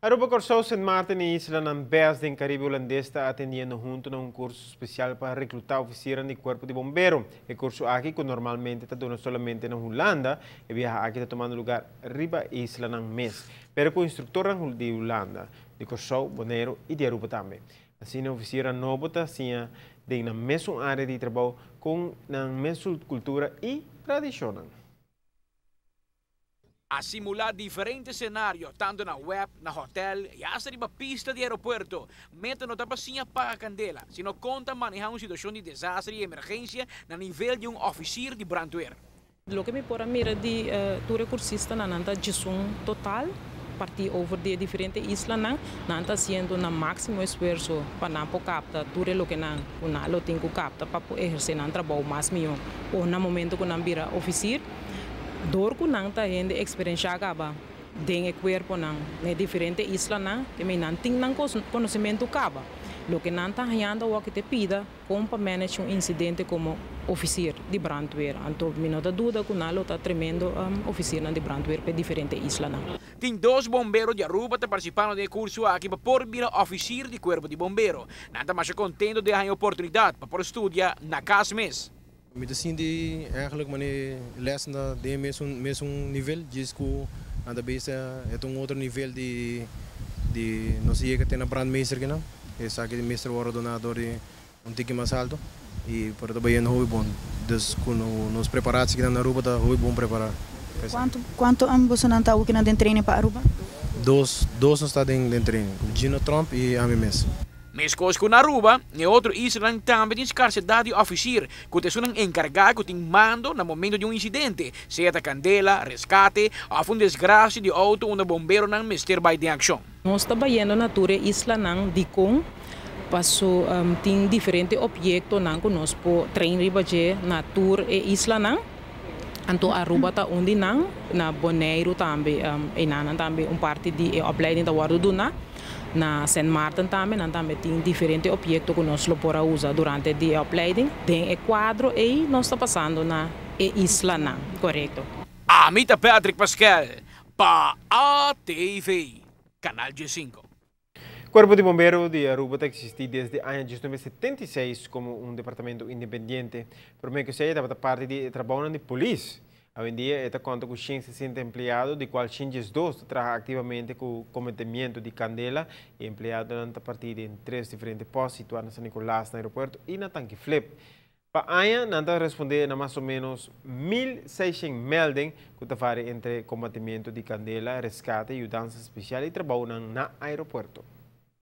Aruba, Corsou, Sint Maarten y islanan BES den Caribe Hulandes ta atendiendo hunto na un curso special pa recluta oficier di cuerpo di bombero. E curso aki, cu normalmente ta duna solamente na Hulanda, e biaha aki ta tumando luga riba islanan mes, pero cu instructor di Hulanda, di Corsou, Boneiro y di Aruba tambe. Asina, oficier nobo ta asina den mesun area di trabou cu nan mesun cultura y tradicion. A simula diferente scenario, tanto na web, na hotel y hasta riba pista di aeropuerto. Meta no ta pa paga candela, sino con ta maneha un situacion di desaster y emergencia na nivel di un oficier di brandweer. Loke mi por a mira di tur cursistanan, nan ta un total parti over di diferente islanan, nan ta haciendo nan maximo esfuerso pa nan por capta tur loke nan nan lo tin cu capta pa eherce nan trabou mas miho of na momento cu nan bira oficier. Door cu nan ta hende experiencia caba den e cuerponan na diferente islanan, cu nan tin nan conocimento caba. Loke nan ta hayando cu ta pida con pa manage un incidente como oficier di brandweer. Anto, mi no ta duda cu nan ta tremendo oficier di brandweer pa diferente islanan. Tin dos bombero di Aruba ta participando den e curso aki pa por bira oficier di cuerpo di bombero. Nan ta mas contento di e oportunidad pa por studia na cas mes. Mi ta sinti eigenlijk manera les na di mesun nivel, djis cu na de base e un otro nivel di no sé cu tin brandmeester cu no. Esaki di meester wordo duna di un tiki mas halto y por ta bay hopi bon. Dus cu nos prepara aki na Aruba ta hopi bon prepara. Cuanto boso ta aki den training pa Aruba? Dos nos ta den training. Gino Trump y ami mes. Mescos cu na Aruba, e otro islanan tambe tin scarcedad di oficier, cu ta encarga cu tin mando na momento di un incidente, sea candela, rescate, of un desgracia di auto unda bomberonan mester bay den accion. Nos ta bayendo na tur islanan dicon paso tin diferente objectonan cu nos por train riba dje na tur e islanan. Anto Aruba ta un di nan, na Bonaire tambe, y nan tambe un parti di opleiding ta wordo duna. Na Sint Maarten tambe, nan tambe tin diferente objecto cu nos lo por usa durante e opleiding. Den e cuadro y nos ta pasando na e islanan, corecto. Ami ta Patrick Pascal, pa ATV, Canal G5. Cuerpo di Bombero di Aruba ta existi desde aña 1976 como un departamento independiente. Prome cu esey tabata parti di trabou di polis. Awendia e ta conta cu 160 empleado, di cual 102 ta traha activamente cu combatimento di candela y empleadonan ta parti den tres diferente post situa na San Nicolas, na aeropuerto y na Tanki Flip. Pa aña, nan ta responde na mas o menos 1.600 melding cu ta varia entre combatimento di candela, rescate, yudansa special y trabou na aeropuerto.